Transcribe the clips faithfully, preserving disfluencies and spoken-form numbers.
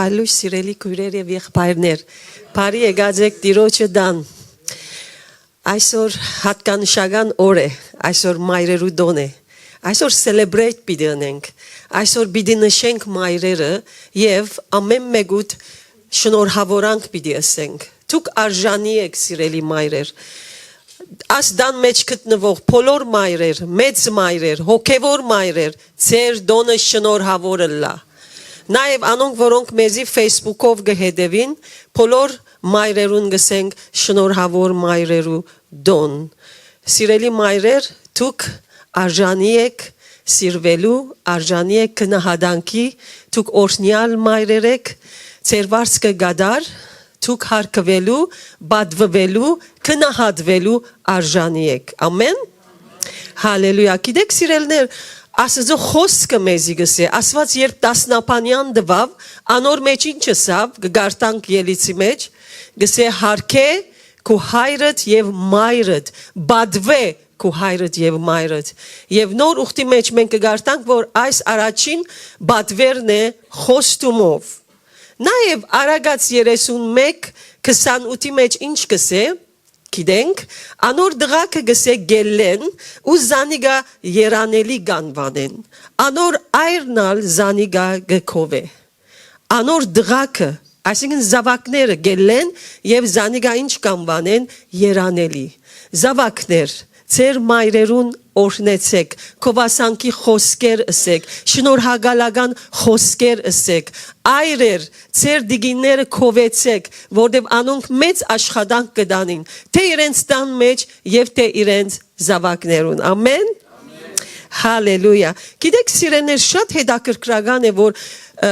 Ալոյս, սիրելի քոյրեր եւ եղբայրներ, բարի եկած եք Տիրոջը տան։ Այսօր յատկանշական օր է, այսօր մայրերու տօն է։ Այսօր celebrate պիտի ընենք, այսօր պիտի նշենք մայրերը եւ ամէն մէկուդ շնորհաւորանք պիտի ըսենք։ Դուք արժանի եք, սիրելի մայրեր։ Աս տան մէջ գտնուող բոլոր մայրեր, մեծ մայրեր, հոգեվոր մայրեր, ձեր տօնը շնորհաւոր ըլլայ։ Նաեւ անոնք, որոնք մեզի Facebook-ով կը հետեւին, բոլոր մայրերուն կ'ըսենք շնորհաւոր մայրերու տօն։ Սիրելի մայրեր, դուք արժանի եք սիրուելու, արժանի եք գնահատանքի, դուք օրհնեալ մայրեր եք, ձեր վարձքը կատարի, դուք հարգուելու, պատուուելու, գնահատուելու արժանի եք։ Ամէն։ Հալելույա։ Գիտեք, սիրելիներ, Աստուծոյ խօսքը մեզի կ'ըսէ, Աստուած երբ տասնաբանեան տուաւ, անոր մէջ ինչ ըսաւ, կը կարդանք Ելիցի մէջ, կ'ըսէ. «Յարգէ քու հայրդ եւ մայրդ, պատուէ քու հայրդ եւ մայրդ»։ Եւ նոր ուխտի մէջ մենք կը կարդանք, որ այս առաջին պատուէրն է խոստումով։ Նաեւ Արագած երեսունմէկ քսանութի մէջ ինչ կ'ըսէ, գիտենք, անոր տղաքը կ'ըսէ կ'ելլեն ու զանիկա երանելի կ'անուանեն, անոր այրն ալ զանիկա կը քովէ։ Անոր տղաքը, այսինքն զաւակները կ'ելլեն եւ զանիկա ինչ կ'անուանեն, երանելի։ Զաւակներ, ձեր մայրերուն օրհնեցէք, քովասանքի խօսքեր ըսէք, շնորհակալական խօսքեր ըսէք։ Այրեր, ձեր տիկինները քովեցէք, որտեւ անոնք մեծ աշխատանք կը տանին, թէ իրենց տան մէջ եւ թէ իրենց զաւակներուն։ Ամէն։ Հալելույա։ Գիտեք, սիրելիներ, շատ հետաքրքրական է, որ, ը,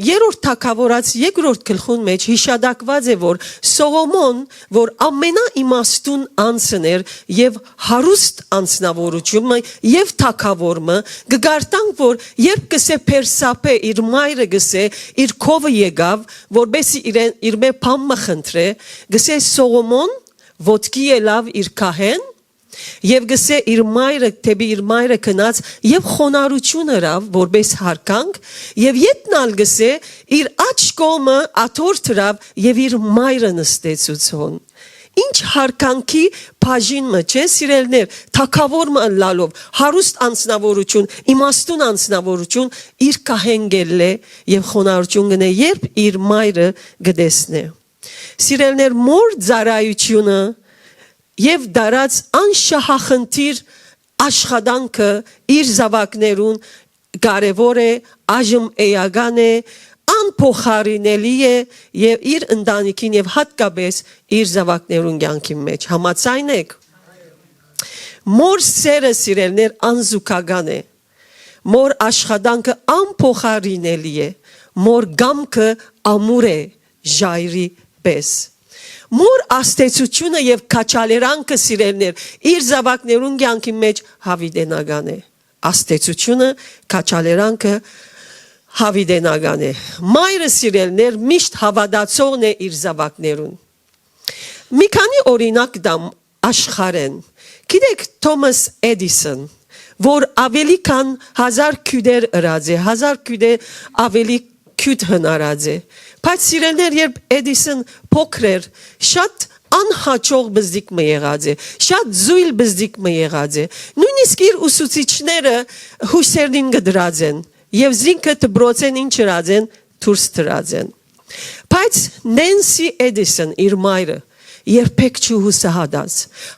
երրորդ թագաւորաց երկրորդ գլխուն մէջ յիշատակուած է, որ Սողոմոն, որ ամենաիմաստուն անձն էր եւ հարուստ անձնաւորութիւն մը եւ թագաւոր մը, կը կարդանք, որ երբ կ'ըսէ Փերսափէ, իր մայրը կ'ըսէ, իր քովը եկաւ, որպէսզի իրեն, իրմէ բան մը խնդրէ, կ'ըսէ Սողոմոն ոտքի ելաւ իր քահէն, եւ կ'ըսէ, իր մայրը, դէպի իր մայրը գնաց եւ խոնարհութիւն ըրաւ, որպէս յարգանք, եւ ետն ալ կ'ըսէ, իր աջ կողմը աթոռ դրաւ եւ իր մայրը նստեցուց հոն։ Ինչ յարգանքի բաժին մը, չէ՞, սիրելիներ, թագաւոր մը ըլլալով, հարուստ անձնաւորութիւն, իմաստուն անձնաւորութիւն, իր քահէն կ'ելլէ եւ խոնարհութիւն կ'ընէ, երբ իր մայրը կը տեսնէ։ Սիրելիներ, մօր ծառայութիւնը եւ դարած անշահախնդիր աշխատանքը իր զաւակներուն կարեւոր է, այժմ էական է, անփոխարինելի է եւ իր ընտանիքին եւ յատկապէս իր զաւակներուն կեանքին մէջ։ Համաձայն եք։ Մօր սերը, սիրելիներ, անզուգական է։ Մօր աշխատանքը անփոխարինելի է։ Մօր կամքը ամուր է ժայռի պէս։ Մօր ազդեցութիւնը եւ քաջալերանքը, սիրելիներ, իր զաւակներուն կեանքին մէջ յաւիտենական է։ Ազդեցութիւնը, քաջալերանքը յաւիտենական է։ Մայրը, սիրելիներ, միշտ հաւատացողն է իր զաւակներուն։ Մի քանի օրինակ տամ աշխարհէն։ Գիտեք, Թոմաս Էդիսոն, որ աւելի քան հազար քիւտեր ըրած է, հազար քիւտեր աւելի քիւտ հնարած է։ Բայց, սիրելիներ, երբ Էդիսոն փոքր էր, շատ անհաճող բզդիկ մը եղած է, շատ զոյլ բզդիկ մը եղած է։ Նոյնիսկ իր ուսուցիչները յուսերնին կը դրած են եւ զինքը դպրոցէն ինչ ըրած են, դուրս դրած են։ Բայց Նենսի Էդիսոն, իր մայրը, երբեք չի յուսահատած,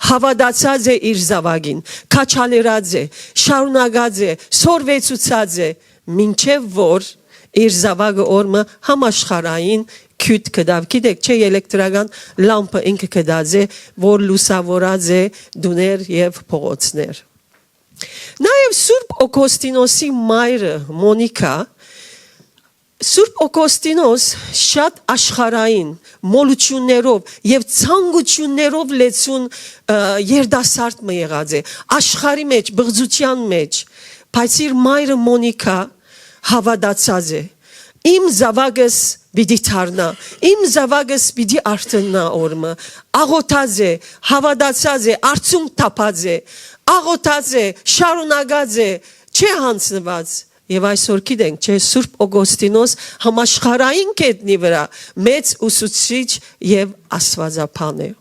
հաւատացած է իր զաւակին, քաջալերած է, շարունակած է, սորվեցուցած է, մինչեւ որ իր զաւակը օր մը համաշխարհային քիւտ գտաւ։ Գիտեք, չէ, էլեկտրական լամպը ինքը գտած է, որ լուսաւորած է տուներ եւ փողոցներ։ Նաեւ Սուրբ Օգոստինոսի մայրը՝ Մոնիքա, Սուրբ Օգոստինոս շատ աշխարհային մոլութիւններով եւ ցանկութիւններով լեցուն, ը, երիտասարդ մը եղած է, աշխարհի մէջ, բղծութեան մէջ, բայց իր մայրը՝ Մոնիքա, հաւատացած է. «Իմ զաւակս պիտի դառնայ, իմ զաւակս պիտի արթննայ օր մը»։ Աղօթած է, հաւատացած է, արդիւնք թափած է, աղօթած է, շարունակած է, չէ յանձնուած։ Եւ այսօր գիտենք, չէ, Սուրբ Օգոստինոս համաշխարհային կետնի վրայ մեծ ուսուցիչ եւ աստուածաբան է։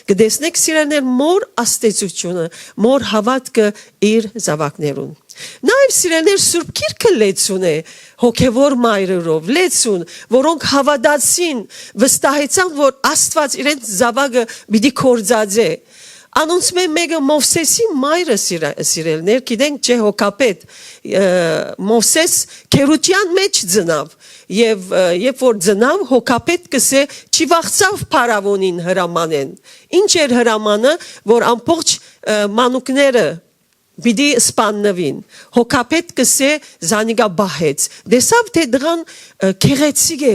Կը տեսնեք, սիրելիներ, մոր աստեցությունը, մոր հաւատքը իր զաւակներուն։ Նաեւ, սիրելիներ, Սուրբ Գիրքը լեցուն է հոգեվոր մայրերով, լեցուն, որոնք հաւատացին, վստահեցան, որ Աստուած իրենց զաւակը պիտի կործածէ։ Անոնցմէ մէկը Մովսէսի մայրը, սիրելիներ, գիտենք, չէ, հոգապետ, Մովսէս քերութեան մէջ ծնաւ, եւ երբ որ ծնաւ, հոգապետ կ'ըսէ, չի վախցաւ փարաւոնին հրամանեն։ Ինչ էր հրամանը, որ ամբողջ մանուկները պիտի սպաննուին։ Հոգապետ կ'ըսէ, զանիկա պահեց, տեսաւ թէ տղան գեղեցիկ է,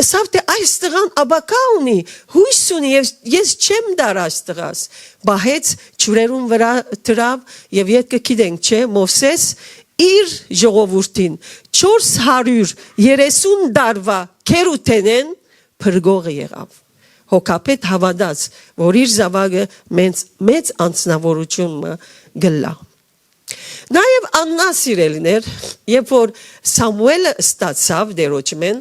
ըսաւ թէ այս տղան ապագայ ունի, յոյս ունի, եւ ես չեմ տար այս տղաս։ Պահեց, ջուրերուն վրայ դրաւ, եւ ետքը գիտենք, չէ, Մովսէս իր ժողովուրդին չորս հարիւր երեսուն տարուա քերութենէն փրկողը եղաւ։ Հոգապետ հաւատաց, որ իր զաւակը մեծ, մեծ անձնաւորութիւն մը կ'ըլլայ։ Նաեւ Աննա, սիրելիներ, երբ որ Սամուէլը ստացաւ Տէրոջմէն,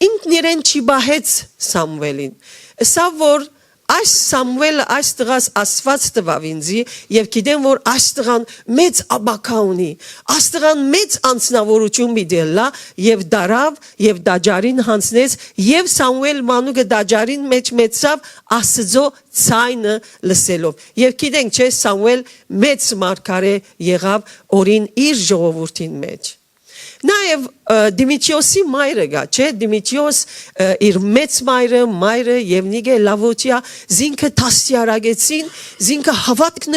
ինքն իրեն չի պահեց Սամուէլին, ըսաւ, որ այս Սամուէլը, այս տղաս Աստուած տուաւ ինծի, եւ գիտեմ, որ այս տղան մեծ ապագայ ունի, այս տղան մեծ անձնաւորութիւն պիտի ըլլայ, եւ տարաւ, եւ տաճարին յանձնեց, եւ Սամուէլ մանուկը տաճարին մէջ մեծցաւ, Աստուծոյ ձայնը լսելով։ Եւ գիտենք, չէ, Սամուէլ մեծ մարգարէ եղաւ օրին իր ժողովուրդին մէջ։ Նաեւ Դիմիթրիոսի մայրը կայ, չէ, Դիմիթրիոս, իր մեծ մայրը, մայրը Եւնիկէ, Լաւոթիա, զինքը դաստիարակեցին, զինքը հաւատք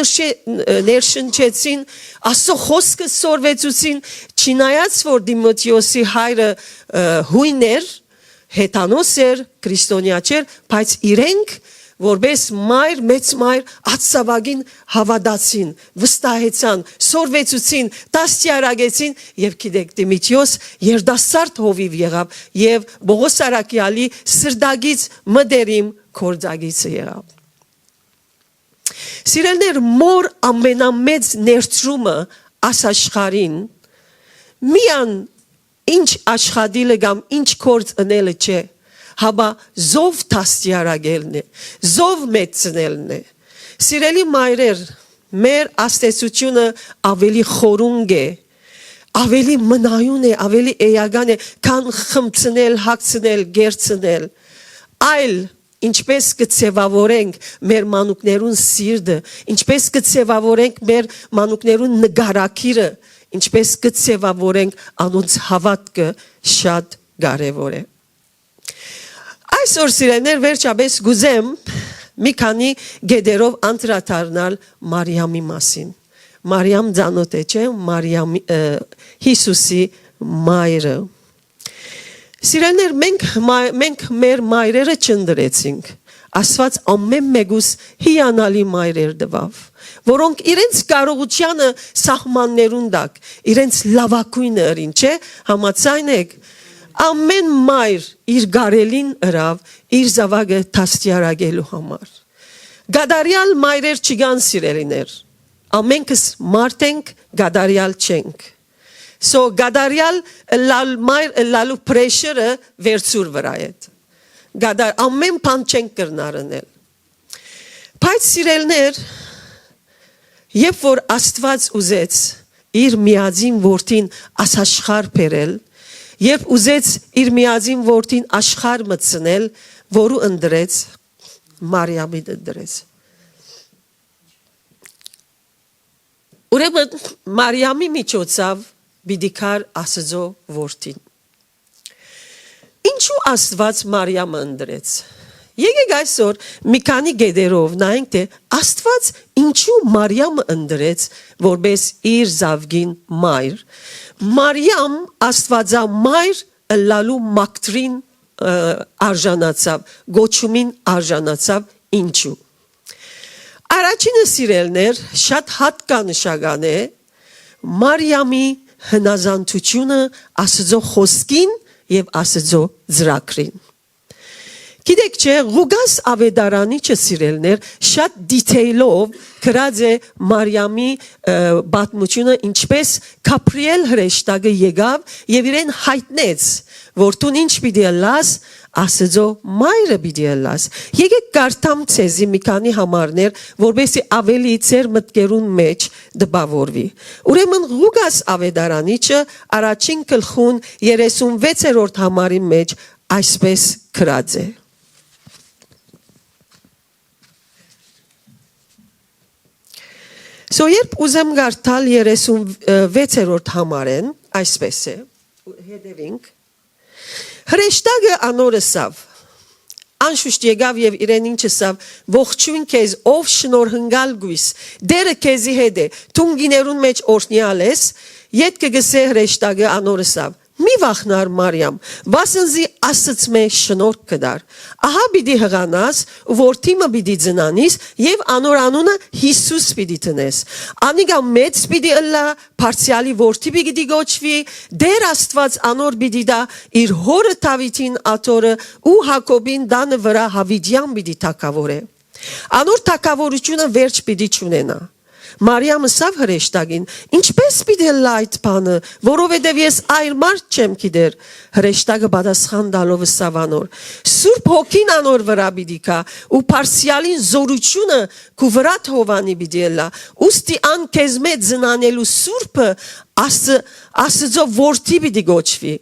ներշնչեցին, Աստուծոյ խօսքը սորվեցուցին, չնայած որ Դիմիթրիոսի հայրը յոյն էր, հեթանոս էր, քրիստոնեայ չէր, բայց իրենք որպէս մայր, մեծ մայր, ած զաւակին հաւատացին, վստահեցան, սորվեցուցին, դաստիարակեցին, եւ գիտեք, Դիմիթրիոս երիտասարդ հովիւ եղաւ, եւ Պօղոս Առաքեալի սրտակից մտերիմ գործակիցը եղաւ։ Սիրելիներ, մոր ամենամեծ ներդրումը աս աշխարհին միան ինչ աշխատիլը կամ ինչ գործ ընելը չէ, հապա զով դաստիարակելն է, զով մեծցնելն է։ Սիրելի մայրեր, մեր ազդեցությունը ավելի խորունկ է, ավելի մնայուն է, ավելի էական է, քան խմցնել, հագցնել, գերցնել, այլ ինչպես կը ձևաւորենք մեր մանուկներուն սիրտը, ինչպես կը ձևաւորենք մեր մանուկներուն նկարագիրը, ինչպես կը ձևաւորենք անոնց հաւատքը, շատ կարեւոր է։ Այսօր, սիրելիներ, վերջապէս կ'ուզեմ մի քանի կետերով անդրադառնալ Մարիամի մասին։ Մարիամ ծանօթ է, չէ՞, Մարիամի, ը, Յիսուսի մայրը։ Սիրելիներ, մենք մա-, մենք մեր մայրերը չընտրեցինք։ Աստուած ամէն մէկուս հիանալի մայրեր տուաւ, որոնք իրենց կարողութեանը սահմաններուն տակ իրենց լաւագոյնը ըրին, չէ՞, համաձայն եք։ Ամէն մայր իր կարելին ըրաւ իր զաւակը դաստիարակելու համար։ Կատարեալ մայրեր չկան, սիրելիներ։ Ամենքս մարդ ենք, կատարեալ չենք։ So, կատարեալ ըլլալ, մայր ըլլալու pressure-ը վերցուր վրայ էդ։ Կատար-, ամեն բան չենք կրնար ընել։ Բայց, սիրելիներ, երբ որ Աստուած ուզեց իր միածին որդին աս աշխարհ բերել, երբ ուզեց իր միածին որդին աշխարհ մտցնել, որու ընտրեց, Մարիամին ընտրեց։ Ուրեմն, Մարիամի միջոցաւ պիտի գար Աստուծոյ որդին։ Ինչու Աստուած Մարիամը ընտրեց։ Եկեք այսօր մի քանի կետերով նայենք, թէ Աստուած ինչու Մարիամը ընտրեց որպես իր զաւկին մայր։ Մարիամ Աստուածամայր ըլլալու մակտրին, ը, արժանացաւ, գոչումին արժանացաւ, ինչու։ Առաջինը, սիրելիներ, շատ հատկանշական է Մարիամի հնազանդությունը Աստուծոյ խօսքին եւ Աստուծոյ ծրագրին։ Գիտեք չէ, Ղուկաս Աւետարանիչը, սիրելիներ, շատ դիթեյլով գրած է Մարիամի, ը, պատմութիւնը, ինչպէս Գաբրիէլ հրեշտակը եկաւ եւ իրեն յայտնեց, որ դուն ինչ պիտի ըլլաս, Աստուծոյ մայրը պիտի ըլլաս։ Եկէք կարդամ ձեզի մի քանի համարներ, որպեսզի աւելի ձեր մտքերուն մէջ տպաւորուի։ Ուրեմն Ղուկաս Աւետարանիչը առաջին գլխուն երեսունվեցերորդ համարի մէջ այսպէս գրած է. So, երբ ուզեմ կարդալ երեսունվեցերորդ համարէն, այսպէս է, հետեւինք. Հրեշտակը անոր ըսաւ, անշուշտ եկաւ եւ իրեն ինչ ըսաւ. «Ողջոյն քեզ, ով շնորհընկալ գոյս, Տէրը քեզի հետ է, դուն կիներուն մէջ օրհնեալ ես»։ Ետքը գսէ հրեշտակը անոր ըսաւ. «Մի վախնար, Մարիամ, վասն զի Աստծմէ շնորհք կդար։ Ահա պիտի յղանաս ու որդի մը պիտի ծնանիս եւ անոր անունը Յիսուս պիտի դնես։ Անիկա մեծ պիտի ըլլայ, Բարձեալի որդի պիտի կոչուի, Տէր Աստուած անոր պիտի տայ իր հօրը Դաւիթին աթոռը ու Յակոբին տանը վրայ յաւիտեան պիտի թագաւորէ։ Անոր թագաւորութիւնը վերջ պիտի չունենայ»։ Մարիամ ըսաւ հրեշտակին. «Ինչպէ՞ս պիտի ըլլայ այդ բանը, որովհետեւ ես այր մարդ չեմ գիտեր»։ Հրեշտակը պատասխան տալով ըսաւ անոր. «Սուրբ Հոգին անոր վրայ պիտի գայ ու Բարձեալին զօրութիւնը քու վրադ Յովհաննի պիտի ըլլայ, ուստի ան քեզմէ ծնանելու Սուրբը Աստը-, Աստուծոյ որդի պիտի կոչուի։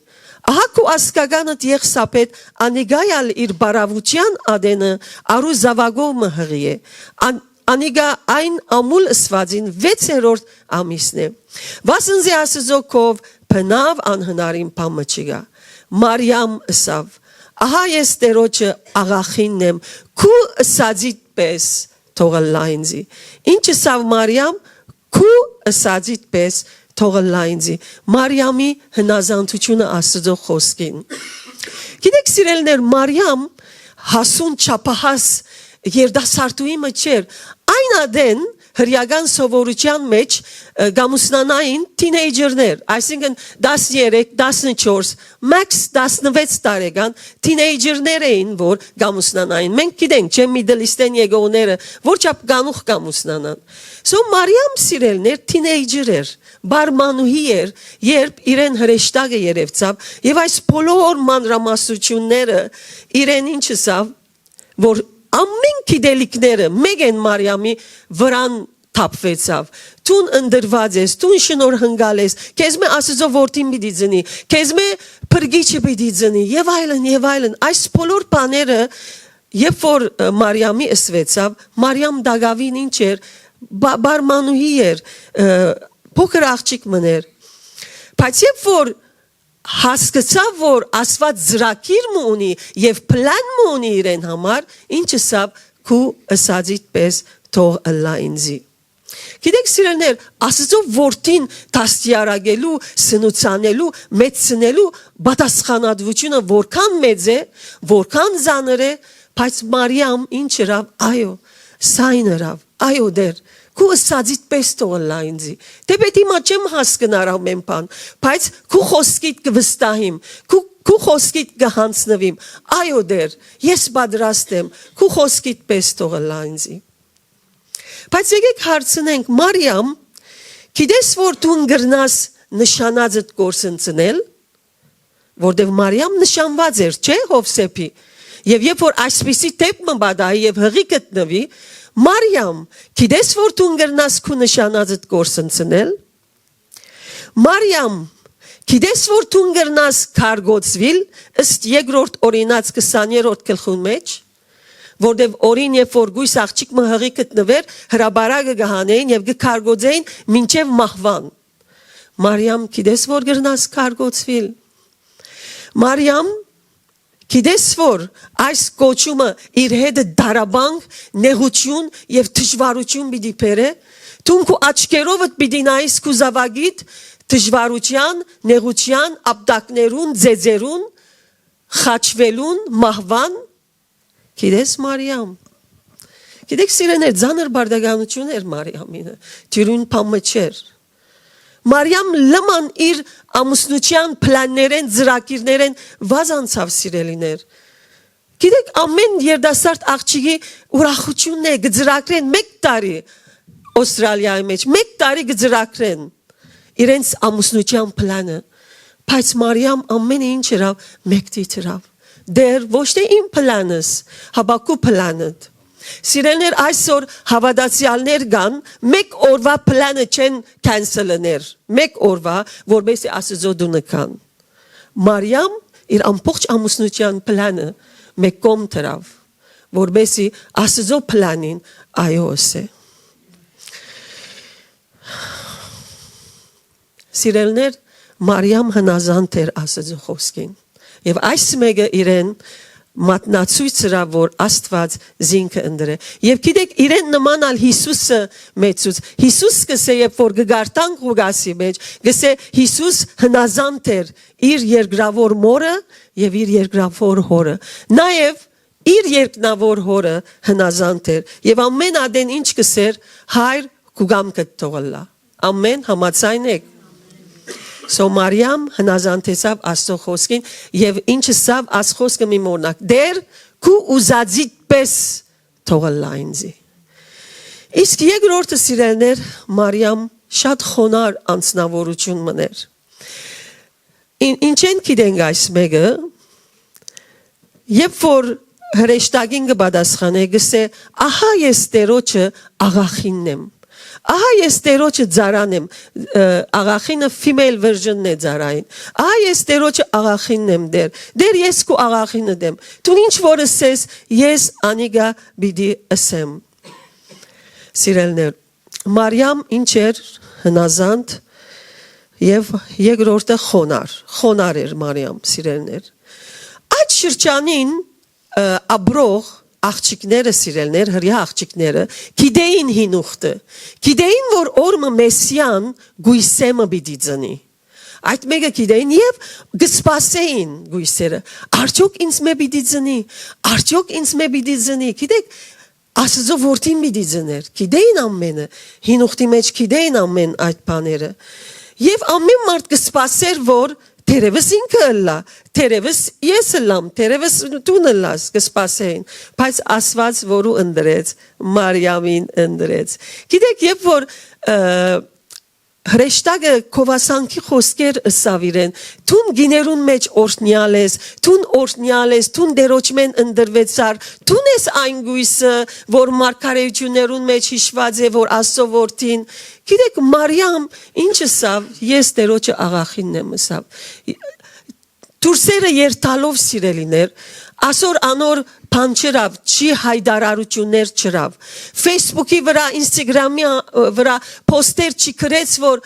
Ահա քու ազգականդ Եղսաբէթ, անիկա ալ իր բարաւութեան ատենը առու զաւակով մը յղի է։ Ան-, անիկա այն ամուլ ըսուածին վեցերորդ ամիսն է, վասն զի Աստուծոյ քով բնաւ անհնարին բան մը չկայ»։ Մարիամ ըսաւ. «Ահա ես Տէրոջը աղախինն եմ, քու ըսածիդ պէս թող ըլլայ ինծի»։ Ինչ ըսաւ Մարիամ, քու ըսածիդ պէս թող ըլլայ ինծի։ Մարիամի հնազանդութիւնը Աստուծոյ խօսքին։ Գիտեք, սիրելիներ, Մարիամ հասուն չափահաս երիտասարդուհի մը չէր։ Այն ատեն հրեական սովորութեան մէջ, ը, կ'ամուսնանային թինէյջերներ, այսինքն՝ տասներեք, տասնչորս, մաքս տասնվեց տարեկան թինէյջերներ էին, որ կ'ամուսնանային։ Մենք գիտենք, չէ՞, Middle East-էն եկողները որչափ կանուխ կ'ամուսնանան։ So Մարիամ, սիրելիներ, թինէյջեր էր, բարմանուհի էր, երբ իրեն հրեշտակը երեւցաւ, եւ այս բոլոր մանրամասնութիւնները իրեն ինչ ըսաւ, որ ամէն գիտելիքները մէկ են Մարիամի վրան թափուեցաւ. «Դուն ընտրուած ես, դուն շնորհընկալ ես, քեզմէ Աստուծոյ որդին պիտի ծնի, քեզմէ փրկիչը պիտի ծնի» եւ այլն, եւ այլն։ Այս բոլոր բաները, երբ որ, ը, Մարիամի ըսուեցաւ, Մարիամ տակաւին ինչ էր, բա-, բարմանուհի էր, ը, փոքր աղջիկ մըն էր։ Բայց երբ որ հասկցաւ, որ Աստուած ծրագիր մը ունի եւ պլան մը ունի իրեն համար, ինչ ըսաւ. «Քու ըսածիդ պէս թող ըլլայ ինծի»։ Գիտեք, սիրելիներ, Աստուծոյ որդին դաստիարակելու, սնուցանելու, մեծցնելու պատասխանատվութիւնը որքան մեծ է, որքան ծանր է, բայց Մարիամ ինչ ըրաւ, այո, սայն ըրաւ. «Այո, Տէր, քու ըսածիդ պէս թող ըլլայ ինծի։ Թէպէտ հիմա չեմ հասկնար ամէն բան, բայց քու խօսքիդ կը վստահիմ, քու, քու խօսքիդ կը յանձնուիմ։ Այո, Տէր, ես պատրաստ եմ, քու խօսքիդ պէս թող ըլլայ ինծի»։ Բայց եկեք հարցնենք. «Մարիամ, գիտես որ դուն կրնաս նշանածդ կորսնցնել»։ Որտեւ Մարիամ նշանուած էր, չէ՞, Յովսէփի։ Եւ երբ որ այսպիսի դէպ մը պատահի եւ յղի գտնուի, Մարիամ, գիտես որ դուն կրնաս քու նշանածդ կորսնցնել։ Մարիամ, գիտես որ դուն կրնաս քարկոծուիլ, ըստ երկրորդ Օրինաց քսաներորդ գլխուն մէջ, որտեւ օրին, երբ որ կոյս աղջիկ մը յղի գտնուէր, հրապարակը կը հանէին եւ կը քարկոծէին մինչեւ մահուան։ Մարիամ, գիտես որ կրնաս քարկոծուիլ։ Մարիամ, գիտես որ այս կոչումը իր հետը դարաբանք, նեղութիւն եւ դժուարութիւն պիտի բերէ։ Դուն քու աչքերովդ պիտի նայես քու զաւակիդ դժուարութեան, նեղութեան, ապտակներուն, ծեծերուն, խաչուելուն, մահուան։ Գիտես, Մարիամ, գիտեք, սիրեներ, ծանր բարդականություն էր Մարիամինը, դիրուն փամը չէր։ Մարիամ լման իր ամուսնության պլաններեն, ծրագիրներեն վազ անցաւ, սիրելիներ։ Գիտեք, ամէն երիտասարդ աղջիկի ուրախութիւնն է, կը ծրագրեն մէկ տարի Օստրալիայի մէջ, մէկ տարի կը ծրագրեն իրենց ամուսնութեան պլանը։ Բայց Մարիամ ամէնը ինչ ըրաւ, մեկդի դրաւ։ Դեր, ոչ թէ իմ պլանս, հապա քու պլանդ։ Սիրելներ, այսօր հաւատացեալներ կան, մէկ օրուայ պլանը չեն cancel-ներ, մէկ օրուայ, որպեսզի Աստուծոյ տունը գան։ Մարիամ իր ամբողջ ամուսնութեան պլանը մէկ կողմ դրաւ, որպեսզի Աստուծոյ պլանին այո ըսէ։ Սիրելներ, Մարիամ հնազանդ էր Աստուծոյ խօսքին։ Եւ այս մէկը իրեն մատնացոյց ըրաւ, որ Աստուած զինքը ընտրէ։ Եւ գիտեք, իրեն նման ալ Յիսուսը մեծուց։ Յիսուս կսէ, երբ որ կը կարդանք Ղուկասի մէջ, կսէ, Յիսուս հնազանդ էր իր երկրաւոր մօրը եւ իր երկրաւոր հօրը։ Նաեւ իր երկնաւոր հօրը հնազանդ էր եւ ամէն ատեն ինչ կսէր, «Հայր, քու կամքդ թող ըլլայ»։ Ամէն, համաձայն եք։ So Մարիամ հնազանդեցաւ Աստուծոյ խօսքին եւ ինչ ըսաւ, այս խօսքը մի մոռնաք. «Դեր, քու ուզածիդ պէս թող ըլլայ ինծի»։ Իսկ երկրորդը, սիրելներ, Մարիամ շատ խոնար անձնաւորութիւն մըն էր։ Ին-, ինչէն գիտենք այս մէկը, երբ որ հրեշտակին կը պատասխանէ, կսէ, «Ահա ես Տէրոջը աղախինն եմ։ Ահա ես Տէրոջը ծառան եմ»։ Ը, աղախինը female version-ն է ծառային։ «Ահա ես Տէրոջը աղախինն եմ, Տէր։ Տէր, ես քու աղախինդ եմ։ Դուն ինչ որ ըսես, ես անիկա պիտի ըսեմ»։ Սիրելներ, Մարիամ ինչ էր, հնազանդ, եւ երկրորդը խոնար, խոնար էր Մարիամ, սիրելներ։ Այդ շրջանին, ը, ապրող աղջիկները, սիրելներ, հրեայ աղջիկները, գիտեին հին ուխտը, գիտեին, որ օր մը Մեսիան գոյսեմը պիտի ծնի։ Այդ մէկը գիտեին եւ կը սպասէին գոյսերը։ «Արդյոք ինձ մէ պիտի ծնի, արդյոք ինձ մէ պիտի ծնի»։ Գիտեք, Աստուծոյ որդին պիտի ծներ, գիտեին ամէնը, հին ուխտի մէջ գիտեին ամէն այդ բաները։ Եւ ամէն մարդ կը սպասէր, որ թերեւս ինքը ըլլայ, թերեւս ես ըլլամ, թերեւս դուն ըլլաս, կը սպասէին, բայց Աստուած որու ընտրեց, Մարիամին ընտրեց։ Գիտեք, երբ որ, ը, հրեշտակը գովասանքի խօսքեր ըսաւ իրեն, «Դուն գիներուն մէջ օրհնեալ ես, դուն օրհնեալ ես, դուն Տէրոջմէն ընտրուեցար, դուն ես այն գոյսը, որ մարգարէութիւններուն մէջ յիշուած է, որ Աստուծոյ որդին»։ Գիտեք, Մարիամ ինչ ըսաւ, «Ես Տէրոջը աղախինն եմ», ըսաւ։ Դուրսերը երթալով, սիրելիներ, ասոր անոր բան չըրաւ, չի, հայտարարութիւններ չըրաւ։ Facebook-ի վրայ, Instagram-ի, ա, վրայ post-եր չի գրեց, որ,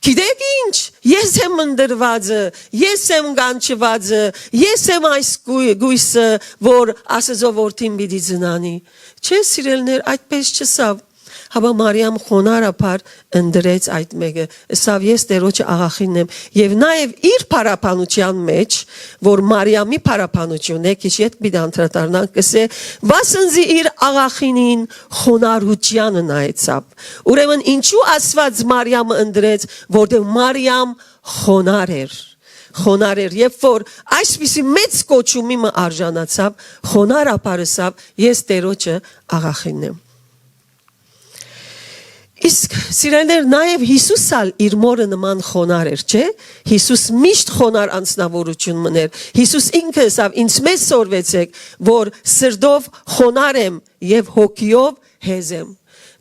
«Գիտեք ինչ, ես եմ ընտրուածը, ես եմ կանչուածը, ես եմ այս գոյ-, գոյսը, որ Աստուծոյ որդին պիտի ծնանի»։ Չէ, սիրելիներ, այդպես չըսաւ։ Հապա Մարիամ խոնարհաբար ընտրեց այդ մէկը, ըսաւ, «Ես Տէրոջը աղախինն եմ»։ Եւ նաեւ իր փառաբանութեան մէջ, որ Մարիամի փառաբանութիւնն է, քիչ ետք պիտի անդրադառնանք, կսէ, վասն զի իր աղախինին խոնարհութեանը նայեցաւ։ Ուրեմն ինչու Աստուած Մարիամը ընտրեց, որտեղ Մարիամ խոնար էր, խոնար էր, երբ որ այսպիսի մեծ կոչումի մը արժանացաւ, խոնարհաբար ըսաւ, «Ես Տէրոջը աղախինն եմ»։ Իսկ, սիրելիներ, նաեւ Յիսուս ալ իր մօրը նման խոնար էր, չէ՞։ Յիսուս միշտ խոնար անձնաւորութիւն մըն էր։ Յիսուս ինքը ըսաւ, «Ինձ մեզ սորվեցէք, որ սրտով խոնար եմ եւ հոգիով հեզ եմ»։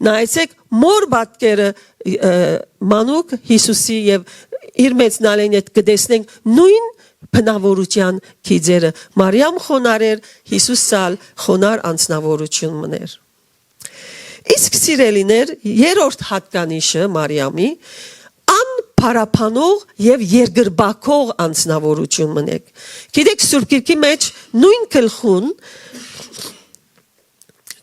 Նայեցէք, մօր պատկերը, ը, մանուկ Յիսուսի եւ իր մեծնալէն հետ կը տեսնենք նոյն բնաւորութեան գիծերը։ Մարիամ խոնար էր, Յիսուս ալ խոնար անձնաւորութիւն մըն էր։ Իսկ, սիրելիներ, երրորդ յատկանիշը Մարիամի, անփառաբանող եւ երկրպագող անձնաւորութիւն մըն է։ Գիտեք, Սուրբ Գիրքի մէջ նոյն գլխուն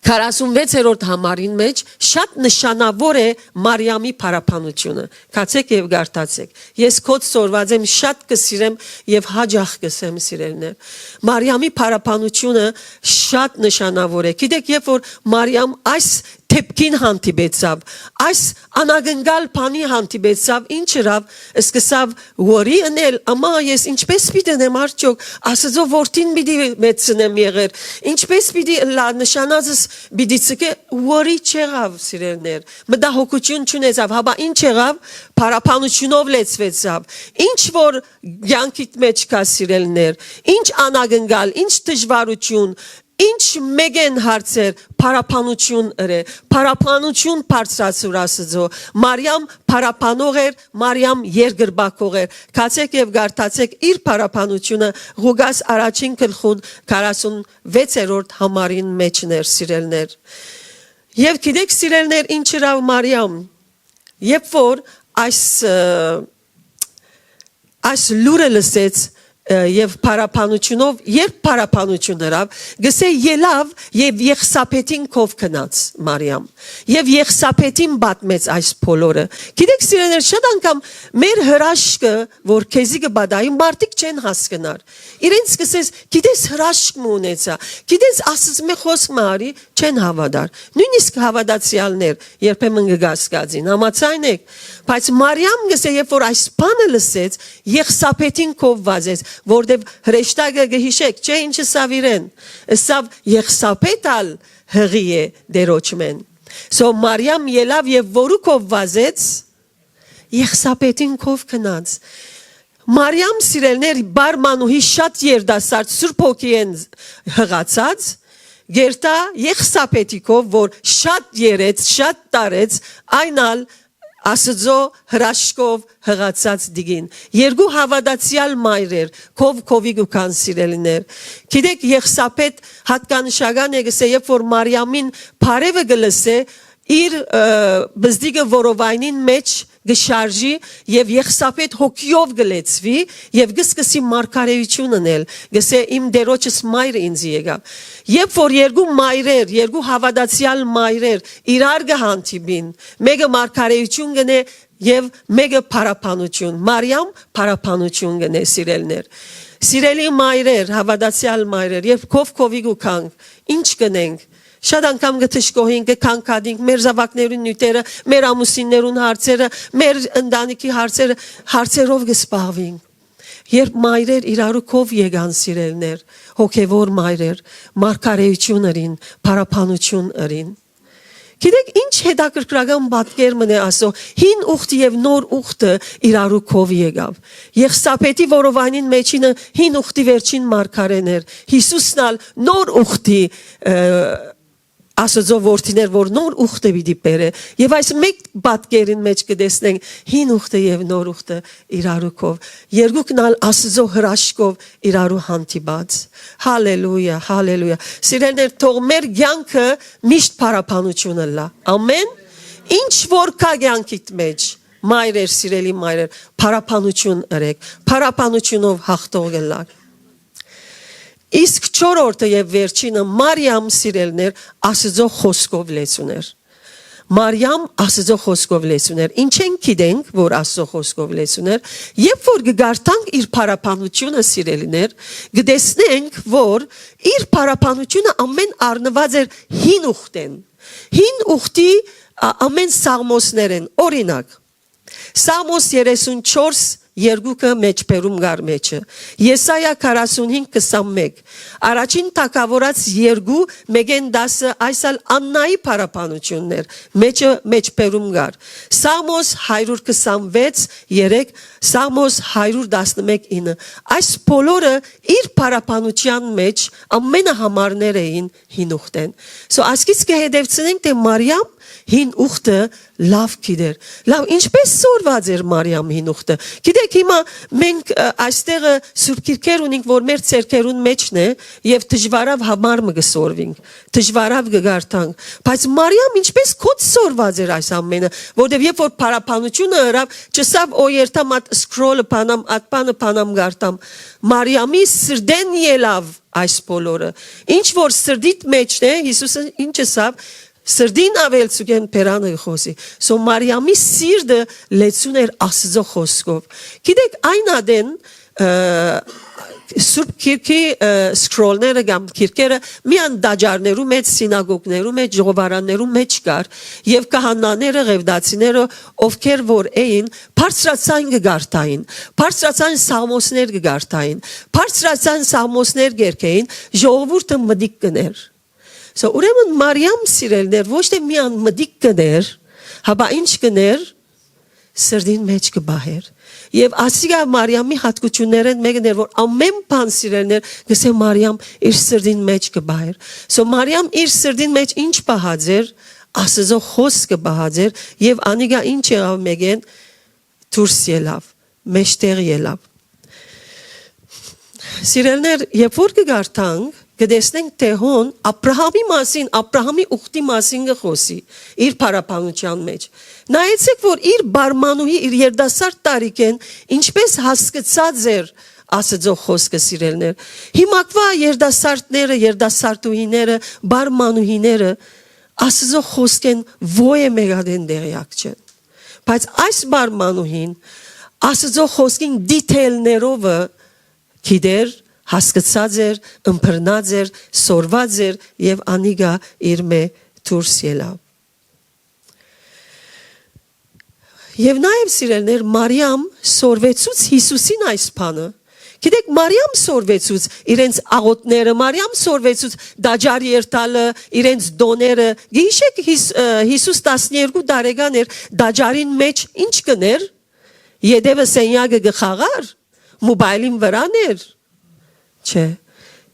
քառասունվեցերորդ համարին մէջ շատ նշանաւոր է Մարիամի փառաբանութիւնը։ Գացեք եւ կարդացեք։ «Ես քոց սորված եմ, շատ կը սիրեմ եւ յաճախ կ'ըսեմ», սիրելիներ։ Մարիամի փառաբանութիւնը շատ նշանաւոր է։ Գիտեք, երբ որ Մարիամ այս դէպքին հանդիպեցաւ։ Այս անակնկալ բանի հանդիպեցաւ, ինչ ըրաւ, սկսաւ worry ընել, «Ամա ես ինչպես պիտի ընեմ արդյոք, Աստուծոյ որդին պիտի մեծցնեմ եղեր, ինչպես պիտի ըլլայ, նշանածս պիտի ցկէ»։ Worry չեղաւ, սիրելիներ, մտահոգութիւն չունեցաւ, հապա ինչ եղաւ, փառաբանութիւնով լեցուեցաւ։ Ինչ որ կեանքիդ մէջ կայ, սիրելիներ, ինչ անակնկալ, ինչ դժուարութիւն, ինչ մէկէն հարցեր, փառաբանութիւն ըրէ, փառաբանութիւն բարձրացուր Աստուծոյ։ Մարիամ փառաբանող էր, Մարիամ երկրպագող էր։ Գացէք եւ կարդացէք իր փառաբանութիւնը Ղուկաս առաջին գլխուն քառասունվեցերորդ համարին մէջն էր, սիրելիներ։ Եւ գիտէք, սիրելիներ, ինչ ըրաւ Մարիամ, երբ որ այս, ը, այս լուրը լսեց, ը, եւ փառաբանութիւնով, երբ փառաբանութիւն ըրաւ, գսէ, ելաւ եւ Եղսաբէթին քով գնաց Մարիամ, եւ Եղսաբէթին պատմեց այս բոլորը։ Գիտէք, սիրելիներ, շատ անգամ մեր հրաշքը, որ քեզի կը պատահի, մարդիկ չեն հասկնար։ Իրենց կսես, գիտես, հրաշք մը ունեցայ, գիտես, Աստուծմէ խօսք մը յարի, չեն հաւատար։ Նոյնիսկ հաւատացեալներ երբեմն կը կասկածին, համաձայն եք։ Բայց Մարիամ գսէ, երբ որ այս բանը լսեց, Եղսաբէթին քով վազեց, որտեւ հրեշտակը, կը յիշէք, չէ՞, ինչ ըսաւ իրեն։ Ըսաւ. «Եղսաբէթ ալ յղի է Տէրոջմէն»։ So Մարիամ ելաւ եւ որու քով վազեց, Եղսաբէթին քով գնաց։ Մարիամ, սիրելիներ, բարմանուհի շատ երիտասարդ, Սուրբ Հոգիէն յղացած, գերտայ Եղսաբէթի քով, որ շատ երեց, շատ տարեց, այն ալ Աստուծոյ հրաշքով յղացած տիկին։ Երկու հաւատացեալ մայրեր, քով քովի կու գան, սիրելիներ։ Գիտէք, Եղսաբէթ յատկանշական է, գսէ, երբ որ Մարիամին բարեւը կը լսէ, իր, ը, բզդիկը որովայնին մէջ կը շարժի եւ Եղսաբէթ հոգիով կը լեցուի եւ կը սկսի մարգարէութիւն ընել, գսէ. «Իմ Տէրոջս մայրը ինծի եկաւ»։ Երբ որ երկու մայրեր, երկու հաւատացեալ մայրեր իրար կը հանդիպին, մէկը մարգարէութիւն կ'ընէ եւ մէկը փառաբանութիւն, Մարիամ փառաբանութիւն կ'ընէ, սիրելիներ։ Սիրելի մայրեր, հաւատացեալ մայրեր, երբ քով քովի կու գանք, ինչ կ'ընենք։ Շատ անգամ կը դժգոհենք, կը քանքատինք, մեր զաւակներուն նիւթերը, մեր ամուսիններուն հարցերը, մեր ընտանիքի հարցերը, հարցերով կը զբաղուինք։ Երբ մայրեր իրարու քով եկան, սիրելիներ, հոգեւոր մայրեր, մարգարէութիւն ըրին, փառաբանութիւն ըրին։ Գիտեք, ինչ հետաքրքրական պատկեր մնէ ասո, հին ուխտը եւ նոր ուխտը իրարու քով եկաւ։ Եղսաբէթի որովայնին մէջինը հին ուխտի վերջին մարգարէն էր, Յիսուսն ալ նոր ուխտի, ը, Աստուծոյ որդին էր, որ նոր ուխտը պիտի բերէ։ Եւ այս մէկ պատկերին մէջ կը տեսնենք հին ուխտը եւ նոր ուխտը իրարու քով։ Երկուքն ալ Աստուծոյ հրաշքով իրարու հանդիպած։ Հալելույա, հալելույա։ Սիրելիներ, թող մեր կեանքը միշտ փառաբանություն ըլլայ։ Ամեն։ Ինչ որ կայ կեանքիդ մէջ, մայրեր, սիրելի մայրեր, փառաբանություն ըրեք, փառաբանությունով յաղթող կ'ըլլաք։ Իսկ չորրորդը եւ վերջինը, Մարիամ, սիրելիներ, Աստուծոյ խօսքով լեցուն էր։ Մարիամ Աստուծոյ խօսքով լեցուն էր։ Ինչէն գիտենք, որ Աստուծոյ խօսքով լեցուն էր, երբ որ կը կարդանք իր փառաբանությունը, սիրելիներ, կը տեսնենք, որ իր փառաբանությունը ամէն առնուած էր հին ուխտէն։ Հին ուխտի, ա, ամէն սաղմոսներէն, օրինակ, Սաղմոս երեսունչորս երկուքը մեջբերում կար մեջը։ Եսայա քառասունհինգ քսանմէկ։ Առաջին թագաւորաց երկու, մէկէն տասը, այս ալ Աննայի փառաբանությունն էր, մեջը մեջբերում կար։ Սաղմոս հարիւր քսանվեց, երեք, Սաղմոս հարիւր տասնմէկ, ինը։ Այս բոլորը իր փառաբանության մէջ ամենահամարներ էին հին ուխտէն։ So, ասկից կը հետևցնենք, թէ Մարիամ հին ուխտը լաւ գիտեր։ Լաւ, ինչպես սորված էր Մարիամ հին ուխտը։ Գիտեք, հիմա մենք, ը, այստեղը Սուրբ Գիրքեր ունենք, որ մեր ձեռքերուն մեջն է, եւ դժվարաւ համար մը կը սորվինք, դժվարաւ կը կարդանք։ Բայց Մարիամ ինչպես քոց սորված էր այս ամենը, որտեւ երբ որ փառաբանությունը ըրաւ, չըսաւ. «Օ, երթամ ատ scroll-ը բանամ, ատ բանը բանամ կարդամ»։ Մարիամի սրտէն ելաւ այս բոլորը։ Ինչ որ սրտիդ մեջն է, Յիսուսը ինչ ըսաւ, սրտին աւելցուկէն բերանը կը խօսի։ So Մարիամի սիրտը լեցուն էր Աստուծոյ խօսքով։ Գիտեք, այն ատեն, ը, Սուրբ Գիրքի, ը, scroll-ները կամ գիրքերը միայն տաճարներու մէջ, սինագոգներու մէջ, ժողովարաններու մէջ կար, եւ քահանաները, ղեւտացիները, ովքեր որ էին, բարձրաձայն կը կարդային, բարձրաձայն սաղմոսներ կը կարդային, բարձրաձայն սաղմոսներ կերգեին, ժողովուրդը մտիկ կ'ընէր։ So, ուրեմն Մարիամ, սիրելիներ, ոչ թէ միայն մտիկ կ'ընէր, հապա ինչ կ'ընէր, սրտին մէջ կը պահէր։ Եւ ասիկա Մարիամի յատկություններէն մէկն էր, որ ամէն բան, սիրելիներ, կ'ըսէ, Մարիամ իր սրտին մէջ կը պահէր։ So, Մարիամ իր սրտին մէջ ինչ պահած էր, Աստուծոյ խօսքը պահած էր, եւ անիկա ինչ եղաւ մէկէն, դուրս ելաւ, մէջտեղ ելաւ։ Սիրելիներ, երբ որ կը կարդանք, կը տեսնենք թէ հոն Աբրահամի մասին, Աբրահամի ուխտի մասին կը խօսի իր փառաբանութեան մէջ։ Նայեցէք, որ իր բարմանուհի, իր երիտասարդ տարիքէն ինչպէս հասկցած էր Աստուծոյ խօսքը, սիրելիներ։ Հիմակվայ երիտասարդները, երիտասարդուհիները, բարմանուհիները Աստուծոյ խօսքէն ոյ է մէկատեն տեղեակ չեն։ Բայց այս բարմանուհին Աստուծոյ խօսքին դիթէյլներովը գիտեր, հասկցած էր, ըմբռնած էր, սորված էր եւ անիկա իրմէ դուրս ելաւ։ Եւ նաեւ, սիրելիներ, Մարիամ սորվեցուց Յիսուսին այս բանը։ Գիտեք, Մարիամ սորվեցուց իրենց աղօթքները, Մարիամ սորվեցուց տաճար երթալը, իրենց տոները։ Գիշեք Հիս-, ը, Յիսուս տասներկու տարեկան էր, տաճարին մէջ ինչ կ'ընէր, ետեւը սենյակը կը խաղար, մոբայլին վրան էր։ Չէ։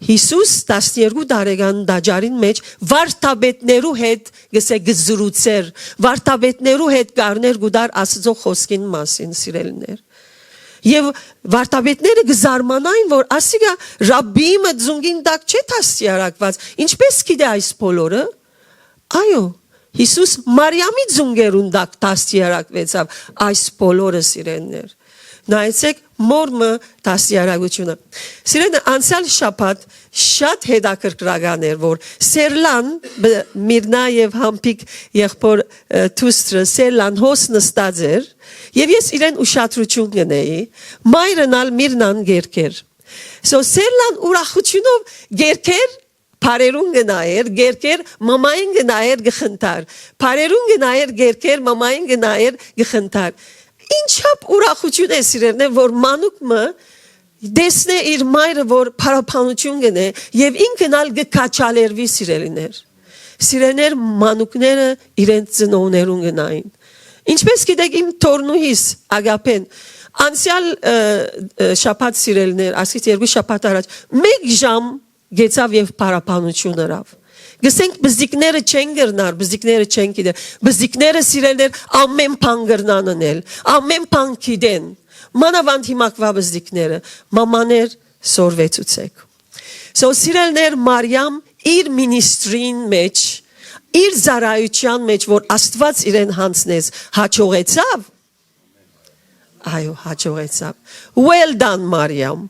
Յիսուս տասներկու տարեկան տաճարին մէջ վարդապետներու հետ, կ'ըսէ, կը զրուցէր, վարդապետներու հետ կ'առնէր կու տար Աստուծոյ խօսքին մասին, սիրելիներ։ Եւ վարդապետները կը զարմանային, որ ասիկա Ռաբբիի մը ծունկին տակ չէ դաստիարակուած, ինչպէս գիտէ այս բոլորը։ Այո, Յիսուս Մարիամի ծունկերուն տակ դաստիարակուեցաւ այս բոլորը, սիրելիներ։ Նայեցէք, մոր մը դաստիարակութիւնը։ Սիրելիներ, անցեալ շաբաթ շատ հետաքրքրական էր, որ Սերլան, բ-, Միրնա եւ Համբիկ եղբոր, ը, դուստրը, Սերլան հոս նստած էր, եւ ես իրեն ուշադրութիւն կ'ընէի, մայրն ալ Միրնան կերգեր։ So, Սերլան ուրախութիւնով կերգեր, Փարերուն կը նայէր, կերկեր, մամային կը նայէր, կը խնդար։ Փարերուն կը նայէր, կերկեր, մամային կը նայէր, կը խնդար։ Ինչապ ուրախութիւն է, սիրելիներ, որ մանուկ մը տեսնէ իր մայրը, որ փառաբանութիւն կ'ընէ, եւ ինքն ալ կը քաջալերուի, սիրելիներ։ Սիրելիներ, մանուկները իրենց ծնողներուն կը նային։ Ինչպես գիտեք, իմ թոռնուհիս Ագապեն անցեալ, ը, ը, շաբաթ, սիրելիներ, ասկից երկու շաբաթ առաջ, մէկ ժամ գեցաւ եւ փառաբանութիւն ըրաւ։ Գսենք, բզիկները չեն կրնար, բզիկները չեն գիտեր, բզիկները, սիրելիներ, ամեն բան կրնան ընել, ամեն բան գիտեն։ Մանաւանդ հիմակվայ բզիկները, մամաներ, սորվեցուցեք։ So, սիրելիներ, Մարիամ իր մինիստրին մէջ, իր ծառայութեան մէջ, որ Աստուած իրեն յանձնեց, հաջողեցաւ։ Այո, հաջողեցաւ։ Well done, Մարիամ,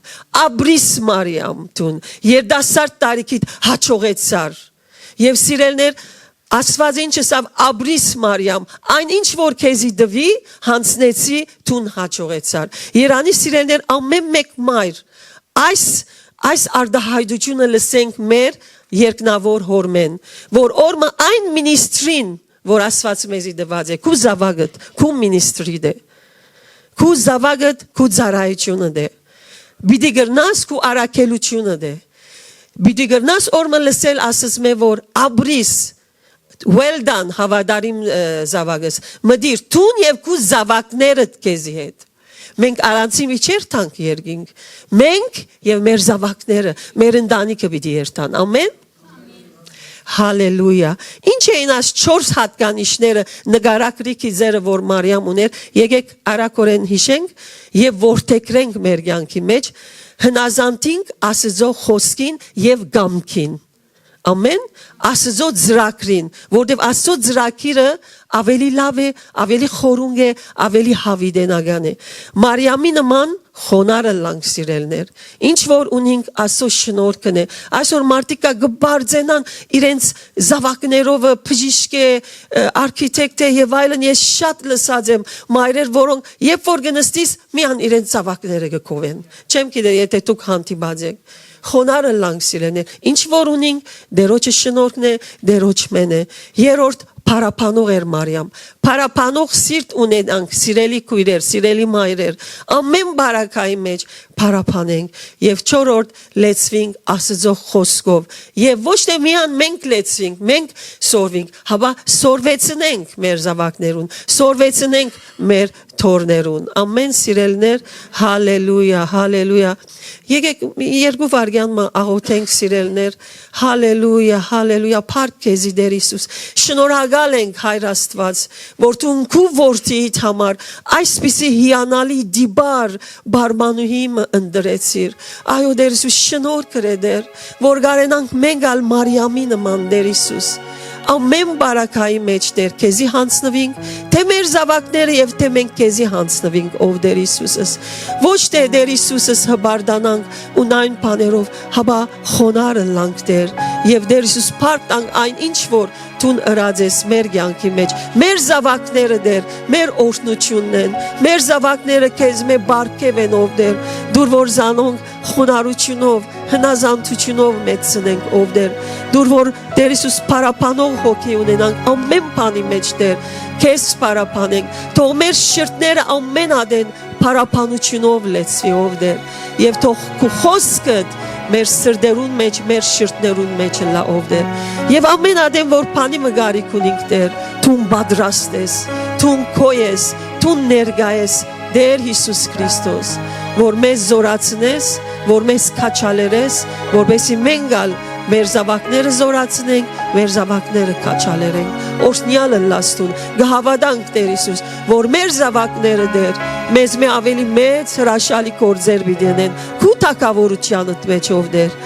ապրիս, Մարիամ, դուն երիտասարդ տարիքիդ հաջողեցար։ Եւ, սիրելիներ, Աստուած ինչ ըսաւ, ապրիս, Մարիամ, այն ինչ որ քեզի տուի, յանձնեցի, դուն հաջողեցար։ Երանի, սիրելիներ, ամեն մէկ մայր այս, այս արտահայտությունը լսենք մեր երկնաւոր հօրմէն, որ օրմը այն մինիստրին, որ Աստուած մեզի տուած է, քու զաւակդ, քու մինիստրիդ է, քու զաւակդ, քու ծառայությունդ է, պիտի կրնաս քու առաքելությունդ է, պիտի կրնաս օրմը լսել, ասես մե որ, ապրիս, well done, հաւատարիմ, ը, զաւակս, մտիր, դուն եւ քու զաւակներդ քեզի հետ։ Մենք առանցին մի չերթանք երկինք, մենք եւ մեր զաւակները, մեր ընտանիքը պիտի երթան, ամեն։ Հալելույա։ Ինչ էին այս չորս հատկանիշները, նկարագրի գիծերը, որ Մարիամ ուներ, եկեք արագորեն յիշենք եւ որդեգրենք մեր կյանքի մեջ, հնազանդինք Աստուծոյ խօսքին եւ կամքին։ Ամեն Աստուծոյ ծրագրին, որտեւ Աստուծոյ ծրագիրը ավելի լաւ է, ավելի խորունկ է, ավելի յաւիտենական է։ Մարիամի նման խոնարհ ըլլանք, սիրելիներ։ Ինչ որ ունինք, Աստուծոյ շնորհքն է։ Այսօր մարդիկ կը բարձենան իրենց զաւակներով, բժիշկ է, ը, արքիտեկտ է եւ այլն։ Ես շատ լսած եմ մայրեր, որոնք երբ որ կը նստիս, միան իրենց զաւակները կը քովեն։ Չեմ գիտեր, եթե դուք հանդիպած եք։ Խոնարհ ըլլանք, սիրելիներ։ Ինչ որ ունինք, Տերոջը շնորհքն է, Տերոջ մեն է։ Երրորդ, փառաբանող էր Մարիամ։ Փառաբանող սիրտ ունենանք, սիրելի քոյրեր, սիրելի մայրեր, ամեն բարակայի մէջ փառաբանենք եւ չորրորդ, լեցուինք Աստուծոյ խօսքով եւ ոչ թէ միան մենք լեցուինք, մենք սորվինք, հապա սորվեցնենք մեր զաւակներուն, սորվեցնենք մեր թոռներուն։ Ամեն, սիրելիներ, հալելույա, հալելույա։ Եկեք երկու վայրկեան մը աղոթենք, սիրելիներ, հալելույա, հալելույա, փառք քեզի, Տեր Յիսուս։ Շնորհակալ ենք, Հայր Աստուած, որ դուն քու որդիիդ համար այսպիսի հիանալի դիպար բարմանուհի մը ընտրեցիր։ Այո, Տեր Յիսուս, շնորհ կրե, Տեր, որ կարենանք մենք ալ Մարիամի նման, Տեր Յիսուս, ամեն բարակայի մէջ, Տեր, քեզի յանձնուինք, թէ մեր զաւակները եւ թէ մենք քեզի յանձնուինք, ով Տեր Յիսուսս։ Ոչ թէ, Տեր Յիսուսս, հպարտանանք ու նայն բաներով, հապա խոնարհ ըլլանք, Տեր, եւ, Տեր Յիսուս, փառք տանք այն ինչ որ դուն ըրած ես մեր կեանքի մէջ։ Մեր զաւակները, Տեր, մեր օրհնութիւնն են, մեր զաւակները քեզմէ պարգեւ են, ով Տեր, դուր որ զանոնք խոնարհութիւնով, հնազանդութիւնով մեծցնենք, ով Տեր, դուր որ, Տեր Յիսուս, փառաբանող հոգի ունենանք ամեն բանի մէջ, Տեր, քեզ փառաբանենք, թող մեր շրթները ամեն ատեն փառաբանութիւնով լեցուի, ով Տեր, եւ թող քու խօսքդ մեր սրտերուն մէջ, մեր շրթներուն մէջ ըլլայ, ով Տեր, եւ ամեն ատեն որ բանի մը կարիք ունինք, Տեր, դուն պատրաստ ես, դուն քո ես, դուն ներկայ ես, Տեր Յիսուս Քրիստոս, որ մեզ զօրացնես, որ մեզ քաջալերես, որպեսզի մենք ալ մեր զաւակները զօրացնենք, մեր զաւակները քաջալերենք։ Օրհնեալ ըլլաս դուն, կը հաւատանք, Տեր Յիսուս, որ մեր զաւակները, Տեր, մեզմէ ավելի մեծ հրաշալի գործեր պիտի ընեն քու թագաւորութեանդ մէջ, ով Տեր։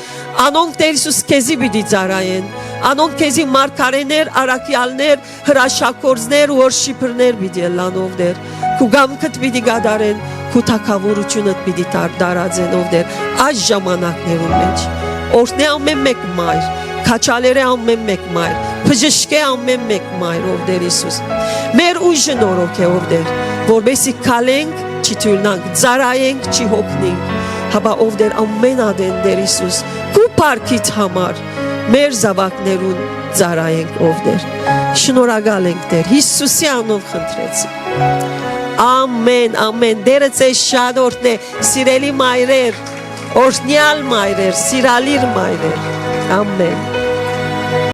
Անոնք, Տեր Յիսուս, քեզի պիտի ծառայեն, անոնք քեզի մարգարէներ, առաքեալներ, հրաշագործներ, worshipper-ներ պիտի ըլլան, ով Տեր, քու կամքդ պիտի կատարեն, քու թագաւորութիւնդ պիտի տար-, տարածեն, ով Տեր, այս ժամանակներուն մէջ։ Օրհնէ ամեն մէկ մայր, քաջալերէ ամեն մէկ մայր, բժշկէ ամեն մէկ մայր, ով Տեր Յիսուս։ Մեր ուժը նորոգէ, ով Տեր, որպեսզի քալենք, չի թոյլնանք, ծառայենք, չի հոգնենք, հապա, ով Տեր, ամեն ատեն, Տեր Յիսուս, քու փառքիդ համար մեր զաւակներուն ծառայենք, ով Տեր։ Շնորհակալ ենք, Տեր, Յիսուսի անունով խնդրեցի։ Ամեն, ամեն։ Տերը ձեզ շատ օրհնէ, սիրելի մայրեր, օրհնեալ մայրեր, սիրալիր մայրեր։ Ամեն։